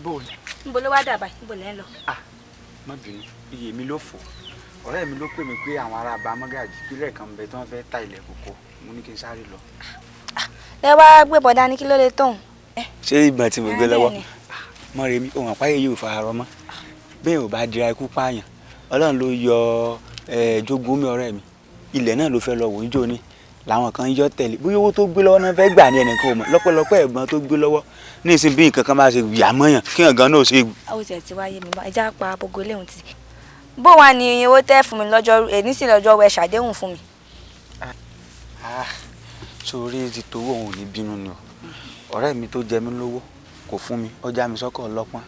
Bó o ní. Níbo ló wá dà báyìí? Níbo lẹ́ ń lọ? Má bínú, iye mi ló fò. Ọ̀rẹ́ mi ló pè mí pé àwọn ará Abamọ́gàjì pílẹ̀ kan bẹ tí wọ́n fẹ́ ta ilẹ̀ kókó. Mo ní kí n sáré lọ. Lẹ wá gbé bọ̀dá ní kí ló lè tóun. Ṣé ìgbọ̀n tí mo gbé lọ́wọ́? Bẹ́ẹ̀ ni. Mọ̀rẹ́mí, òun àpáyé yóò fara rọ mọ́. Bẹ́ẹ̀ ò bá dira ikú pààyàn. Ọlọ́run ló yọ jogún mi ọ̀rẹ́ mi. Ilẹ̀ náà ló fẹ́ lọ wò ń jó ni. Làwọn kan yọ tẹ̀lé. Bóyá owó tó gbé lọ́wọ́ náà fẹ́ gbà ní ẹnìkan ò mọ̀. Lọ́pọ̀lọpọ̀ ẹ̀gbọ́n tó gbé lọ́wọ́. Ní ìsìn bí nǹkan kan bá ṣe yà mọ́yàn kí nǹkan náà ṣe. Ó tiẹ̀ ti wáyé mi bá ẹ já pa gbogbo eléhùn tì. Bó wà ní iye owó tẹ́ fún mi lọ́jọ́ èní sì lọ́jọ́ wẹ ṣàdéhùn fún mi. Sórí ti towó òun ò ní bínú ni o. Ọ̀rẹ́ mi tó jẹ mí lówó kò fún mi, ó já mi sọ́kọ̀ ọlọ́pọ́n.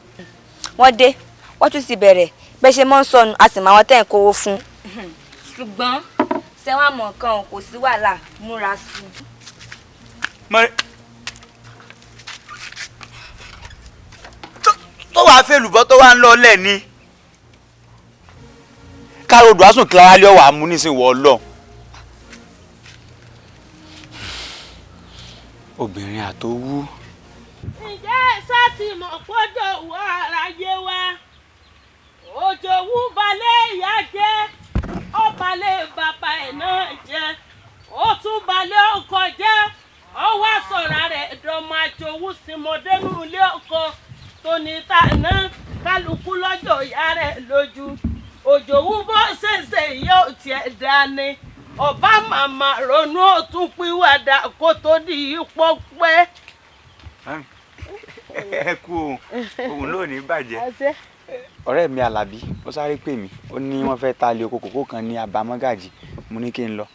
Wọ́n dé, wọ́n tún ti bẹ̀rẹ̀ bẹ́ẹ̀ ṣe mọ́ ń sọnù, a sì máa wọn tẹ́ ń kówó fún. Ṣùgbọ́n sẹ́wọ̀n mọ̀ kan kò sí wàhálà, múra sí i. Mọ̀rẹ́ tó wàá fẹ́ lùbọ́ tó wàá ń lọ lẹ̀ ni. Káàró odò àsùn kílára lé ọ̀wà amúnísìn wọ̀ lọ. Obìnrin àtowú. Ǹjẹ́ ẹ sá ti mọ̀ pọ́jọ́ wọ aráyé wa? Òjòwú balẹ̀ ìyá jẹ́, ó balẹ̀ bàbá ẹ̀ náà jẹ́, ó tún balẹ̀ ọkọ jẹ́, ó wá sọ̀rọ̀ rẹ̀ dọ̀mọ àjòwú símọ̀dénú ilé ọkọ tóní tàná kálukú lọ́jọ́ ìyá rẹ̀ lójú. Òjòwú bó ṣèṣe yóò tiẹ̀ dání. Ọba màmá ronú ó tún pìwàdà kó tó di ipò pẹ́. Ẹ kú òun, òun ló ní bàjẹ́. Ọ̀rẹ́ mi Àlàbí, ó sáré pè mí, ó ní wọ́n fẹ́ ta ilé oko kòkó kan ní Abamọ́gàjì, mo ní kí n lọ.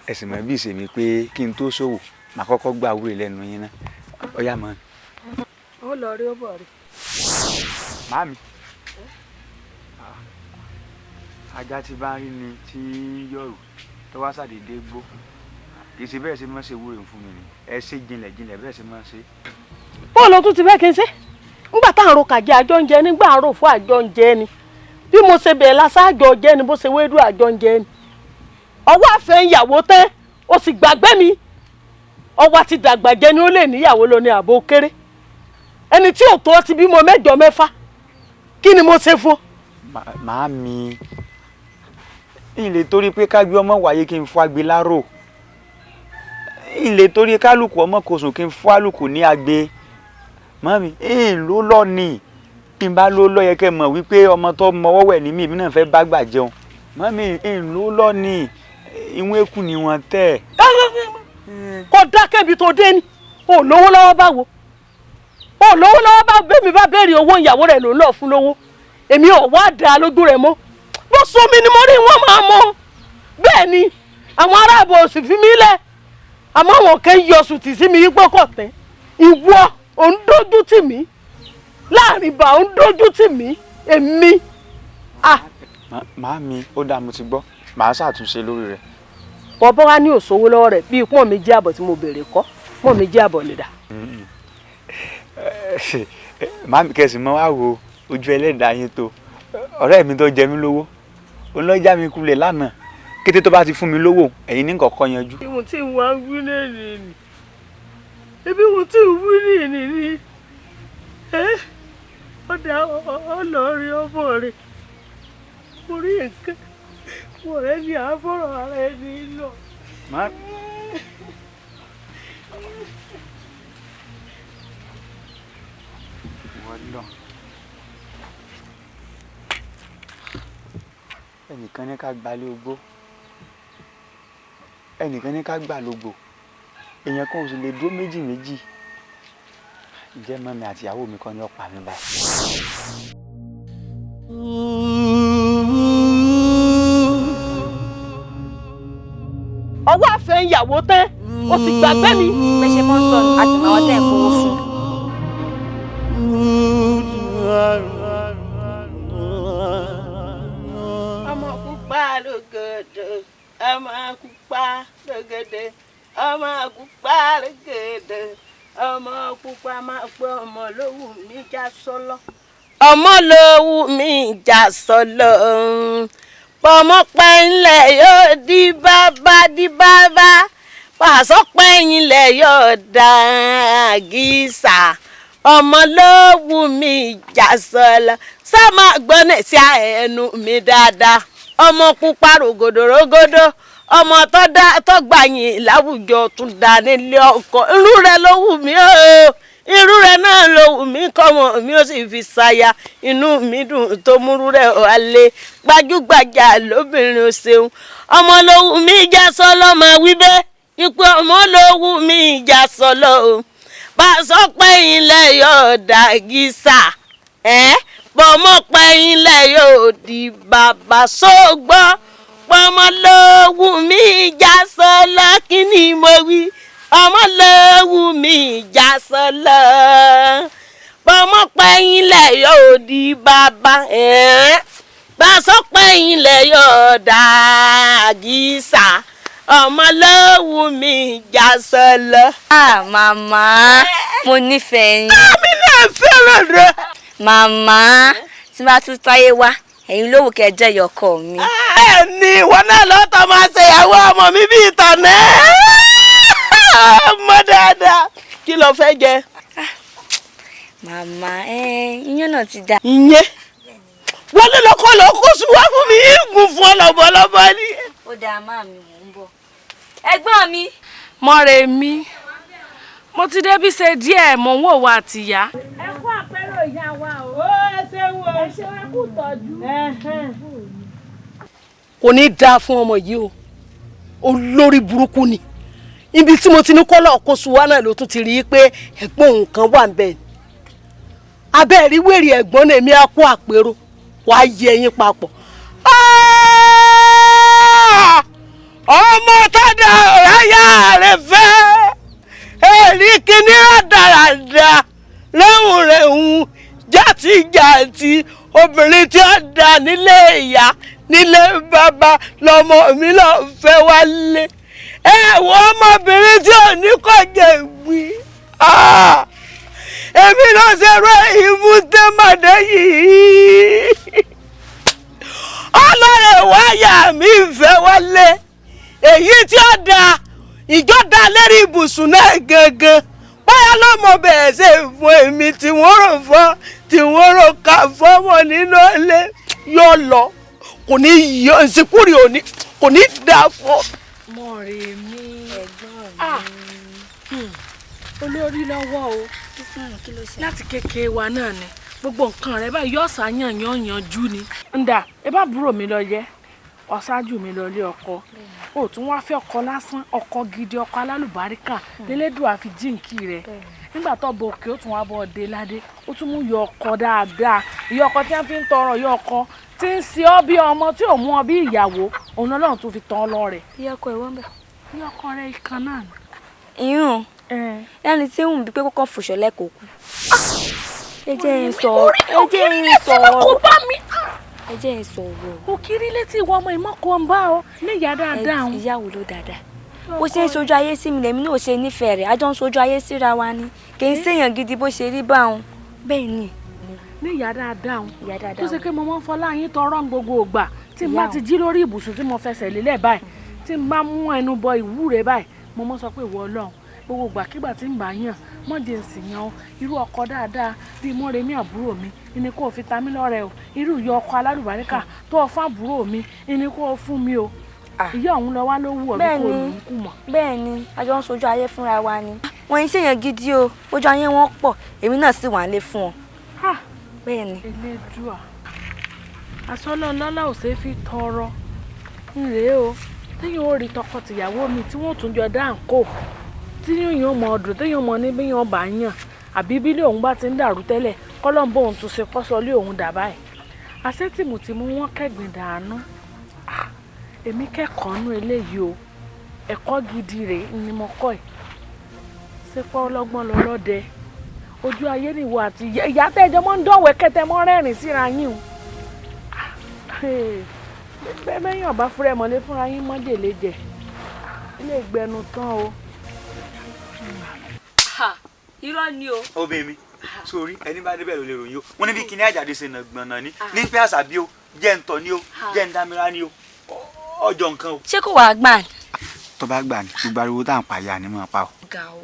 Ẹ sì mọ̀ bí ìṣe mi pé kí n tó ṣòwò, màá kọ́kọ́ gba àwúrè lẹ́nu yín ná. Ọ̀yá mọ́. Ó lọ rí ó bọ̀ rí. Màámi. Ajá tí bá ń rí ni tí ń yọ̀rù tó wá ṣàdédé gbó. Kì í ṣe bẹ́ẹ̀ ṣe máa ń ṣe wúre fún mi ni. Ẹ ṣe jinlẹ̀ jinlẹ̀ bẹ́ẹ̀ ṣe máa ń ṣe. Bọ́ọ̀lù tún ti fẹ́ kí n ṣe. Nígbà tá à ń ro kàjẹ́ àjọ ń jẹ nígbà à ń rò fún àjọ ń jẹ ni. Bí mo ṣe bẹ̀rẹ̀ lásán àjọ jẹ ni bó ṣe wédú àjọ ń jẹ ni. Ọwọ́ àfẹ́ ìyàwó tẹ́, ó sì gbàgbé mi. Ọwọ́ àti dàgbà jẹ ni ó lè níyàwó lọ ní ààbò kéré. Ẹni tí ò tó ti bímọ mẹ́jọ mẹ́fà. Kí ni mo ṣe fún? Màámi, n lè torí pé ká gbé ọmọ wáyé kí n fọ́ agbe lárò. N lè torí kálukú ọmọ kò sùn kí n fọ́ àlùkù ní agbe. Màámi, n ló lọ ni. Bí n bá ló lọ yẹ kẹ́ mọ̀ wípé ọmọ tó mọwọ́ wẹ̀ ní mi, èmi náà fẹ́ bá gbà jẹun. Màámi, n ló lọ ni. Ìwọ̀n eku ni wọ́n tẹ̀. Kò dákẹ́ ibi tó dé ni. O lówó lọ́wọ́ báwo? O lówó lọ́wọ́ báwo? Bẹ́ẹ̀ mi bá béèrè owó ìyàwó rẹ̀ ló ń lọ fún lówó. Èmi ò wá dá lójú rẹ̀ mọ́. Bó sun mi ni mo rí wọ́n máa mọ̀. Bẹ́ẹ̀ ni àwọn aráàbò ò sì fi mí lẹ̀. Àmọ́ àwọn kan yọ sùn tì sí mi yípo kọ̀ tẹ́. Ìwọ ò ń dójú tì mí. Láàrin bá ò ń dójú tì mí. Èmi. Màámi, ó dáa mo ti gbọ́. Màá ṣàtúnṣe lórí rẹ̀. Bọ́bọ́ wa ní òṣòwò lọ́wọ́ rẹ̀ bíi pọ́n méjì àbọ̀ tí mo béèrè kọ́. Pọ́n méjì àbọ̀ nìdá. Màámi kẹsì mọ́ wá wo ojú ẹlẹ́dàá yín tó. Ọ̀rẹ́ mi tó jẹ mí lówó. Òun ló já mi kulẹ̀ lánàá. Kété tó bá ti fún mi lówó, ẹ̀yin ní kọ̀ọ̀kan yanjú. Ìwọ̀n tí ń wá wí lẹ́nìí ni. Ebi ìwọ̀n tí ń wí lẹ́nìí ni. Ọ̀dà ọlọ́rin ọmọ rẹ̀. Mo rí nǹkan. Mo rẹ̀ ní àfọ̀rọ̀ ara ẹni lọ. Wọ́n lọ. Ẹnìkan ní ká gbalé ogbó. Ẹnìkan ní ká gbà lógbò. Èèyàn kan ò sì lè dúró méjì méjì. Ǹjẹ́ mọ́mi àti ìyàwó mi kọ́ ni ó pa mí báyìí? Ọwọ́ àfẹ́ ìyàwó tẹ́, ó sì gbàgbé mi. Bẹ́ẹ̀ ṣe mọ́ ń sọnù, a sì máa wọ́n tẹ́ ń kówó fún. Ọmọ pupa lógódó, ọmọ pupa lógódó, ọmọ pupa lógódó, ọmọ pupa máa pé ọmọ lówù mí já sọ́lọ́. Ọmọ lówù mí já sọ́lọ́. Pọ̀mọ́ pẹ́ńlẹ̀ yóò di bàbá di bàbá. Pàṣọ pẹ́yìnlẹ̀ yóò dá gísà. Ọmọ ló wù mí ìjà sọlọ sá máa gbọ́nà sí ẹnu mi dáadáa. Ọmọ pupa rògòdòrògòdò, ọmọ tó dá tó gbàyìn láwùjọ, tún dá nílé ọkọ. Irú rẹ̀ ló wù mí o, irú rẹ̀ náà ló wù mí kọ́mọ mi ó sì fi ṣaya. Inú mi dùn tó múrú rẹ̀ wálé, gbajúgbajà lóbìnrin. O ṣeun. Ọmọ ló wù mí ìjà sọlọ, máa wí bẹ́ẹ̀ ipò. Ọmọ ló wù mí ìjà sọlọ o. Bá a sọ pé ilẹ̀ yóò dà gísà ẹ́, bọ́mọ pé ilẹ̀ yóò di bàbá sógbọ́. Pọ́mọ ló wù mí ìjà sọlọ. Kí ni mo wí? Ọmọ ló wù mí ìjà sọlọ, bọ́mọ pé ilẹ̀ yóò di bàbá ẹ́, bá a sọ pé ilẹ̀ yóò dà gísà, ọmọ ló wù mí ìjà sọlọ. Ah, màmá, mo nífẹ̀ẹ́ yín. Àmì náà fẹ́ràn rẹ. Màmá, tí bá tún táyé wá, ẹ̀yin ló wù kẹ́ jẹ́ ìyọkọ mi. Ẹ ní ìwọ náà lọ́tọ̀ máa ṣe ìyàwó ọmọ mi bíi ìtànà mọ dáadáa. Kí ló fẹ́ jẹ? Màmá, ẹ iyán náà ti dá. Ìyẹn wọlé lọkọ lọ kó sùn wá fún mi, ìgùn fún ọ lọ́bọ̀lọ́bọ̀ ni. Ó dáa máa mi, mò ń bọ̀. Ẹ̀gbọ́n mi. Mọ́remí, mo ti débi ṣe díẹ̀, mò ń wò wá àtìyá. Ẹ kú àpérò ìyá wa o. Ó, ẹ ṣeun o. Ẹ ṣeun, ẹ kú tọ́jú. Kò ní í dáa fún ọmọ yìí o, olórí burúkú ni. Ibi tí mo ti ní kọ́lọ̀ kó sùn wá náà ló tún ti rí i pé ẹ̀gbọ́n òun kan wà ń bẹ̀ ni. Abẹ́ rí wèrè ẹ̀gbọ́n náà, èmi á kó àpérò wàá yẹ yín papọ̀. Ah! Ọmọ tọ́jà ọ̀ráyà rẹ̀ fẹ́ èrí kíní rádaràda lẹ́hùn rẹ̀ ń játijàti. Obìnrin tí ó dà nílé ìyá nílé bàbá lọmọ mi lọ fẹ́ wálé. Ẹ wo ọmọbìnrin tí ò ní kọjá ìgbín. Ah! Èmi ló ṣerú èyí fún tẹ́mọ̀dé yìí. Ọlọ́rẹ̀ wáyà mi fẹ́ wálé, èyí tí ó da ìjọ da lérí ibùsùn náà gangan. Báyà lọ́mọ bẹ̀rẹ̀ ṣe fún èmi tí wọ́n rò fọ́, tí wọ́n rò ká fọ́mọ nínú ilé yóò lọ, kò ní yọ ìsìnkúrì òní, kò ní dà fọ́. Mọ́remí, ah, olórí lọ́wọ́ o. Láti kékeré wa náà ni gbogbo nǹkan rẹ báyìí yóò ṣàyàn yàn yanjú ni. Ǹdà ẹ bá búrò mi lọ yẹ ọ̀ṣájú mi lọ ilé ọkọ, ó tún wá fẹ́ ọkọ lásán, ọkọ gidi, ọkọ alálùbáríkà lélẹ́dùn àfi jíǹkì rẹ̀. Nígbà tó bọ òkè, ó tún wá bọ́ ọdẹ ládé, ó tún mú yọ ọkọ dáadáa, ìyá ọkọ tí wọ́n fi ń tọrọ, ìyá ọkọ tí ń ṣe ọ́ bí ọmọ, tí ò mú ọ bí ìyàwó, òun Ọlọ́run tún fi tán ọ lọ́rẹ. Ìyá ọkọ ìwọ́n bẹ̀. Ìyá ọkọ rẹ̀ kan náà ni. Ìyún lẹ́ni tí ń wù mí pé kókó fòṣọ lẹ́kọ̀ọ́ kú. Ẹ jẹ́ ń sọ̀rọ̀, ẹ jẹ́ ń sọ̀rọ̀, kò bá mi. Ẹ jẹ́ ń sọ̀rọ̀. Òkìrí létí ìwọ ọmọ ìmọ̀kọ ń bá ọ ní ìyá dáadáa. Ẹ ìyàwó ló dáadáa. Bó ṣe ń sojú ayé sí mi lèmi náà ṣe nífẹ̀ẹ́ rẹ̀. Àjọ ń sojú ayé síra wa ni. Kì í ṣèyàn gidi bó ṣe rí báwọn. Bẹ́ẹ̀ ni. Ní ìyá dáadáa òun Ìyá dáadáa. tó ṣe pé mo máa ń fọlá yín tọrọ ní gbogbo ìgbà tí n bá ti jí lórí ibùsùn, tí mo fẹsẹ̀ lélẹ̀ báyìí, tí n bá mú ẹnu bọ ìwúre báyìí, mo mọ́ sọ pé ìwọ Ọlọ́run, gbogbo ìgbàkigbà tí ń bá yàn mọ́jẹ̀ ń sì yan o, irú ọkọ dáadáa bíi Mọ́remí àbúrò mi ìní kó o fi ta mí lọ́rẹ o, irú ìyá ọkọ alálùbáríkà tó o fún àbúrò mi ìní kó o fún mi o. Ìyá òun lọ wá ló wù ọ́ bí kò lù ú kù mọ́. Bẹ́ẹ̀ ni, àjọ ń sojú ayé fúnra wa ni. Wọ́n ń ṣèyàn gidi o, ojú ayé wọn pọ̀, èmi náà sì wà nílé fún ọ. Bẹ́ẹ̀ ni. Elédùà, àsọlọ lọ́lá ò ṣeé fi tọrọ ń rèé o. Téèyàn ò rí tọkọ-tìyàwó mi tí wọ́n tún jọ dá ǹkó, tí yóò mọ ọdún, téèyàn mọ ní bí yóò bá yàn, àbí bílé òun bá ti ń dàrú tẹ́lẹ̀, kọ́lọ́ǹbó òun tún ṣe kọ́sọ́lé òun dà báyìí. Àṣé tìmùtìmù wọn kẹ́gbìn dànù. Èmi kẹ́kọ̀ọ́ nú eléyìí o, ẹ̀kọ́ gidi rèé ni mo kọ́ ẹ̀. Ṣé pọ́ ọlọ́gbọ́n lọ lọ́dẹ ojú ayé nìwọ àti ìyá tẹ́jọ́ mọ́ ń dọ̀wẹ́ kẹ́tẹ́ mọ́ rẹ́rìn síra yín o. Bẹ́ẹ̀ bẹ́yìn ọ̀bá fúnra ẹ̀ mọ́lé fúnra yín mọ́jèlé jẹ ilé ìgbẹ́nu tán o. Irọ́ ni o. Obìnrin mi, sórí ẹni bá débẹ̀ ló lè ròyìn o. Wọ́n ní bí kinní àjàdé ṣe nà gbọ̀nà ní nífẹ̀ẹ́ àṣà bí o jẹ́ ń tọ̀ ní o, jẹ́ ń dámírá ní o, ọjọ́ nǹkan o. Ṣé kò wàá gbà? Tó bá gbà ní gbogbo ariwo tá à ń pa ìyá ni mo pa o. Ga o,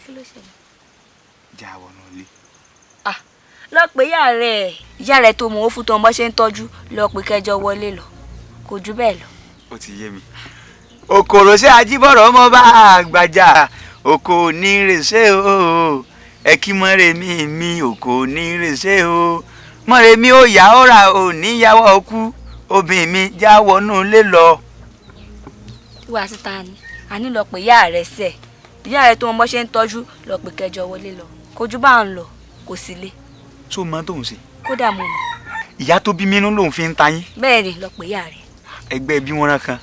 kí ló ṣẹlẹ̀? Já wọnú ilé. Lọ pé ìyá rẹ̀, ìyá rẹ̀ tó mọ̀ ó fún tó ń bọ́ ṣe ń tọ́jú, lọ pé kẹjọ wọlé lọ, kò jù bẹ́ẹ̀ lọ. Ó ti yé mi. Òkòrò ṣe ajíbọ̀rọ̀ ọmọ bá àgbàjà òkò nírèsé o, ẹ kí mọ́rẹ̀mí mi òkò nírèsé o, mọ́rẹ̀mí ó yá ó rà ò níyàwó ọkú, obìnrin mi já wọnú ilé lọ. Wá síta ni a ní lọ pé ìyá rẹ̀ sẹ̀, ìyá rẹ̀ tó mọ bọ́ ṣe ń tọ́jú, lọ pé kẹjọ wọlé lọ, kò jù bá ń lọ, kò sí lé. Tó mọ tóun ṣe. Kódà mo mọ̀. Ìyá tó bí mi nínú lòun fi ń ta yín. Bẹ́ẹ̀ ni, lọ pé ìyá rẹ̀. Ẹgbẹ́ bí wọ́n rán kan.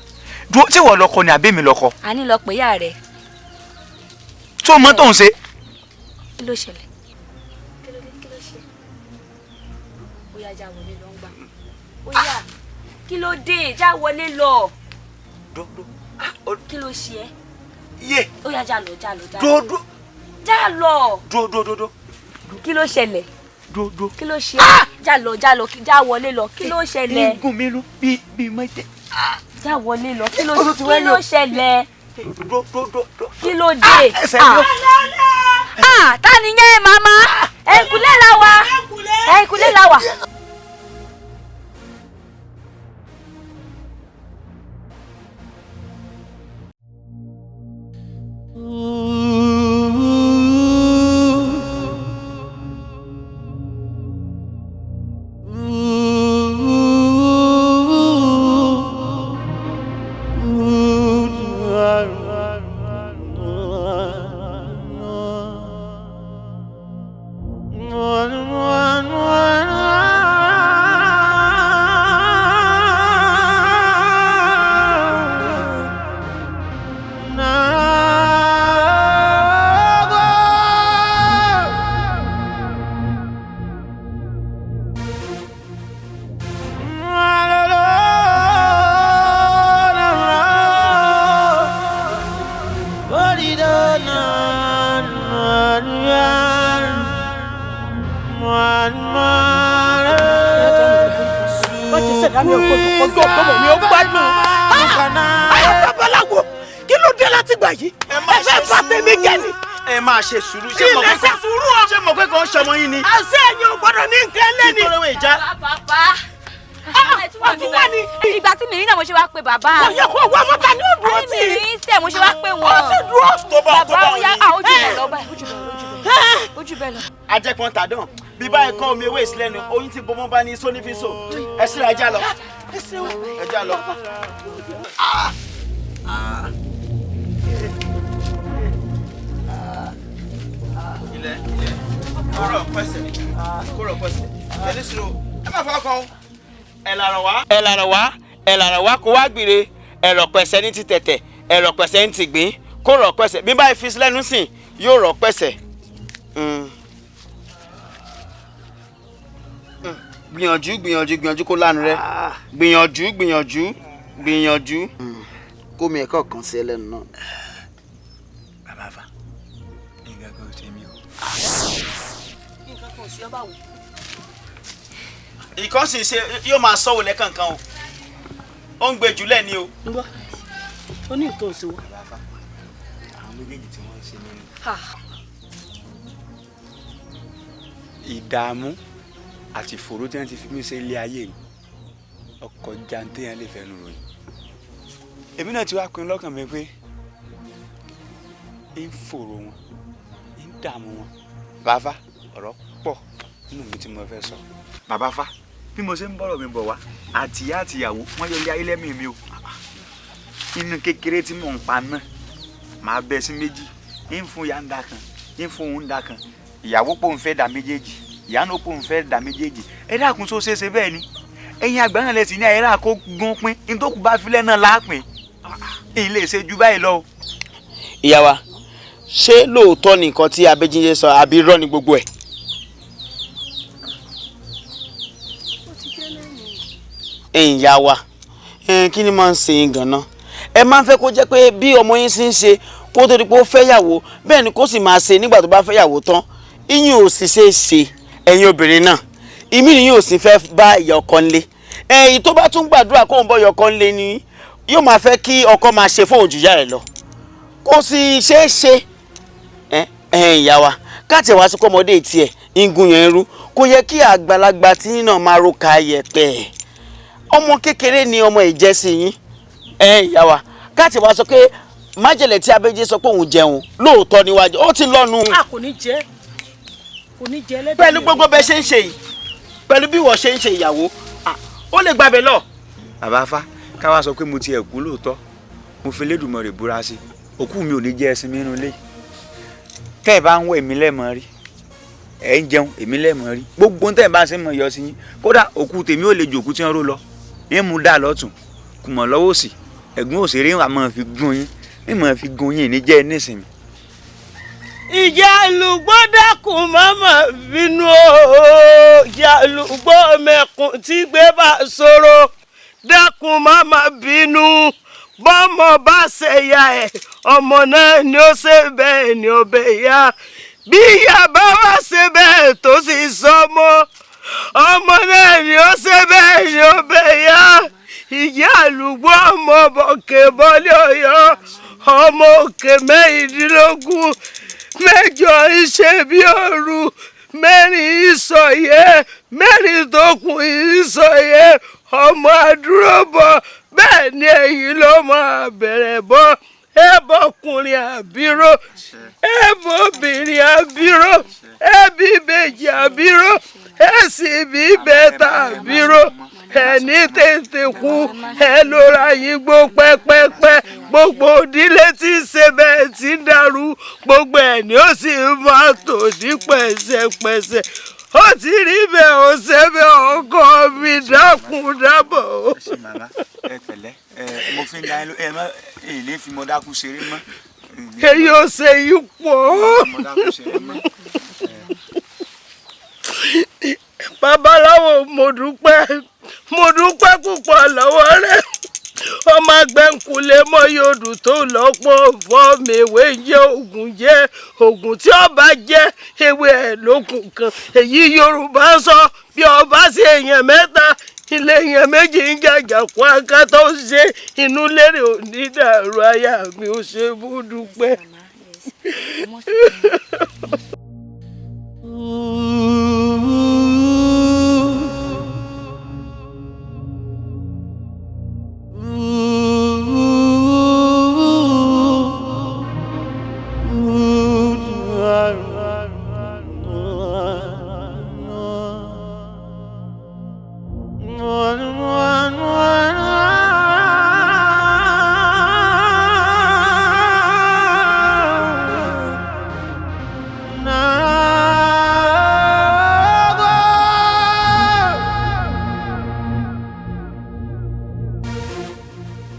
Dúró, ṣé wọ́n lọ́kọ ni àbí mi lọ́kọ? A ní lọ pé ìyá rẹ̀. Tó mọ tóun ṣe. Kí ló ṣẹlẹ̀? Kí ló dé? Kí ló ṣe? Ó yá, já wọlé lọ ń gbà. Ó yá, kí ló dé? Já wọlé lọ. Kí ló ṣe ẹ́? Yé. Ó yá, já lọ, já lọ, já lọ. Dúró. Já lọ. Dúró, dúró, dúró. Kí ló ṣẹlẹ̀? Dúró. Kí ló ṣe ẹ́? Já lọ, já lọ, já wọlé lọ. Kí ló ṣẹlẹ̀? Igun mi ló bí bí mọ́tẹ́. Já wọlé lọ. Kí ló ṣẹlẹ̀? Dúró, dúró, dúró. Kí ló dé? Ta ni yẹn màmá? Ẹ̀kúlé la wà. Ẹ̀kúlé la wà. Ṣe sùúrù, ṣé mọ̀ pé sùúrù o, ṣé mọ̀ pé kò ń ṣọmọ yín ni. Àṣé ẹ̀yin ò gbọ́dọ̀ ní nǹkan lẹ́ni. Kí tó lówó ìjà. Bàbá ọtún wà ní. Ìgbà tí mi rí náà mo ṣe wá pé bàbá. Kò yẹ kó wá mọ́ta ní òdúró tì. Mi rí sẹ̀ mo ṣe wá pé wọn. Ó sì dúró. Tó bá tó Bàbá bá ó yá, ojú bẹ́ẹ̀ lọ báyìí, ojú bẹ́ẹ̀ lọ, ojú bẹ́ẹ̀ lọ. Ajẹ́pọ̀n tàdán bí báyìí kọ́ omi ewé ìsílẹ̀nu oyún tí bomọ́ bá ní sónífísò ẹ síra ẹja lọ. Ẹja lọ. Ilẹ̀ ilẹ̀ kóró pẹ̀sẹ̀ kóró pẹ̀sẹ̀ ẹni sùúrù ẹ má fọwọ́ kan o. Ẹ làrọ̀ wá. Ẹ làrọ̀ wá, ẹ làrọ̀ wá kó wá gbìrè, ẹ̀rọ̀ pẹ̀sẹ̀ ní ti tẹ̀tẹ̀, ẹ̀rọ̀ pẹ̀sẹ̀ ní ti gbìn, kóró pẹ̀sẹ̀ bí báyìí fi lẹ́nu sìn yóò rọ̀ pẹ̀sẹ̀. Gbìyànjú gbìyànjú gbìyànjú kó lánu rẹ, gbìyànjú gbìyànjú gbìyànjú. Kó mi ẹ̀kọ́ kan sí ẹlẹ́nu náà. Bàbá fa, nǹkan kan ò ṣe mí o. Nǹkan kan ò sí ọ báwo. Ìkan sì ṣe yóò máa sọ̀wọ́ lẹ́kànkan o, ó ń gbé jùlẹ̀ ni o. Ń gbọ́, ó ní nǹkan ò sí wọ́. Bàbá fa, àwọn méjèèjì tí wọ́n ń ṣe nínú. Ìdààmú àti ìfòòró tí wọ́n ti fi mí ṣe ilé ayé mi ọkọ̀ jantẹ́ yẹn lè fẹnu ròyìn. Èmi náà ti wá pinnu lọ́kàn mi pé ń fòòró wọn, ń dààmú wọn. Bàbá ọ̀rọ̀ pọ̀ nínú mi tí mo fẹ́ sọ. Bàbá fa, bí mo ṣe ń bọ̀rọ̀ mi bọ̀ wá, àtìyá àtìyàwó wọ́n yọ ilé ayé lẹ́mìí mi o. Inú kékeré tí mò ń pa náà màá bẹ sí méjì, ń fún ìyá ń da kan, ń fún òun ń da kan, ìyàwó pò ń fẹ́ dà méjèèjì, ìyá náà pò ń fẹ́ dà méjèèjì. Ẹ dákun, só ṣeéṣe bẹ́ẹ̀ ni? Ẹ̀yin àgbà náà lẹ́sìn ní àyẹ̀rẹ́ àkó gún pín, nítòkù bá filẹ̀ náà láàpín, ilé ṣe ju báyìí lọ. Ìyá wa, ṣé lóòótọ́ ni nǹkan tí Abéjídé sọ àbí irọ́ ni gbogbo ẹ̀? Ẹ̀yin ìyá wa, kí ni máa ń ṣe yín gan-an? Ẹ máa ń fẹ́ kó jẹ́ pé bí ọmọ yín ṣe ń ṣe kó tó di pé ó fẹ́yàwó, bẹ́ẹ̀ ni kó sì máa ṣe nígbà tó bá fẹ́yàwó tán. Ìyín ò sì ṣe é ṣe ẹ̀yin obìnrin náà. Ìmí ni yóò sì fẹ́ bá ìyá ọkọ ńlé. Ẹ̀yin tó bá tún gbàdúrà kóun bọ́ ìyá ọkọ ńlé ni yóò máa fẹ́ kí ọkọ máa ṣe fóun jù ìyá rẹ̀ lọ. Kó sì ṣe é ṣe. Ẹ̀yin ìyá wa, Káàtì wá sí kọ́mọdé tiẹ̀ igun yẹn rú, kò yẹ kí àgbàlagbà tí náà máa ro ka yẹ̀pẹ̀. Ọmọ kékeré ni ọmọ ìjẹsìn yín. Ẹ ìyá wa, káàtì wá sọ pé májèlé tí Abẹ́jẹ́ sọ pé òun jẹun lóòótọ́ níwájú ó ti lọ́nu. A kò ní jẹ, kò ní jẹ ẹlẹ́dàá. Pẹ̀lú gbogbo bẹ́ẹ̀ ṣe ń ṣe yìí, pẹ̀lú bí wọ́n ṣe ń ṣe ìyàwó, ó lè gbàbẹ̀ lọ. Bàbá Fá, káwá sọ pé mo ti ẹ̀kú lóòótọ́, mo fi Elédùmarè búra sí i, òkú mi ò ní jẹ́ ẹṣin mi nínú ilé. Tẹ́ ẹ bá ń wọ èmi lẹ́mọ̀ rí, ẹ̀ ń jẹun èmi lẹ́mọ̀ rí, gbogbo tẹ́ ẹ bá ń ṣe mọ̀ yọ sí yín. Kódà òkú tèmi ò lè jòkú tí wọ́n ró lọ, ní mú dà lọ́tún, kùmọ̀ lọ́wọ́ òsì, ẹ̀gún òṣèré àmọ́ fi gún yín, ní mọ̀ fi gún yín ní jẹ́ nísìnyí. Ìjà àlùgbò dákun mọ́mọ́ bínú o, ìjà àlùgbò mẹ́kùn tí gbé bá sọ̀rọ̀ dákun mọ́mọ́ bínú. Bọ́mọ bá ṣe ya ẹ̀, ọmọ náà ni ó ṣe bẹ́ẹ̀ ni ó bẹ̀ ya. Bí ìyá bá wá ṣe bẹ́ẹ̀ tó sì sọmọ, ọmọ náà ni ó ṣe bẹ́ẹ̀ ni ó bẹ̀ ya. Ìjà àlùgbò ọmọ bọ̀kẹ́ bọ́lé ọ̀yọ́, ọmọ òkè 16, 8 ìṣe bí òru, 4 ìsọ̀yẹ́, 4 tó kù ìsọ̀yẹ́, ọmọ àdúróbọ̀. Bẹ́ẹ̀ ni ẹ̀yin ló máa bẹ̀rẹ̀ bọ́, ẹ̀bọ̀kùnrin àbíró, ẹ̀bọ̀bìnrin àbíró, ẹ̀bíbejì àbíró, ẹ̀sìbíbẹ̀ta àbíró. Ẹni tètè kú ẹ lóra yín gbó pẹ́pẹ́pẹ́. Gbogbo ìdílé tí ń ṣe bẹ́ẹ̀ tí ń dàrú, gbogbo ẹ̀ ni ó sì máa tò ní pẹ̀sẹ̀pẹ̀sẹ̀. Ó ti rí bẹ́ẹ̀, ó ṣe bẹ́ẹ̀, ọkọ mi dákun dábọ̀. Ẹ ṣe màmá, ẹ pẹ̀lẹ́, ẹ mo fi ń dá yín ló ẹ má èlé fi mo dákú ṣeré mọ́. Èyí ò ṣe yí pọ̀. Mo dákú ṣeré mọ́. Babaláwo, mo dúpẹ́, mo dúpẹ́ púpọ̀ lọ́wọ́ rẹ. Ọmọ agbẹ́nkulé mọ́ yòdù tó lọ́pọ̀ fọ́ mèwé jẹ́ ògùn jẹ́ ògùn tí ọba jẹ́ ewé ẹ̀ lókun kan. Èyí Yorùbá sọ bí ọba sí èèyàn mẹ́ta, ilé èèyàn méjì ń jàjà kó aká tó ń ṣe inú lérè onídàárọ̀. Aya mi ò ṣe bó dúpẹ́.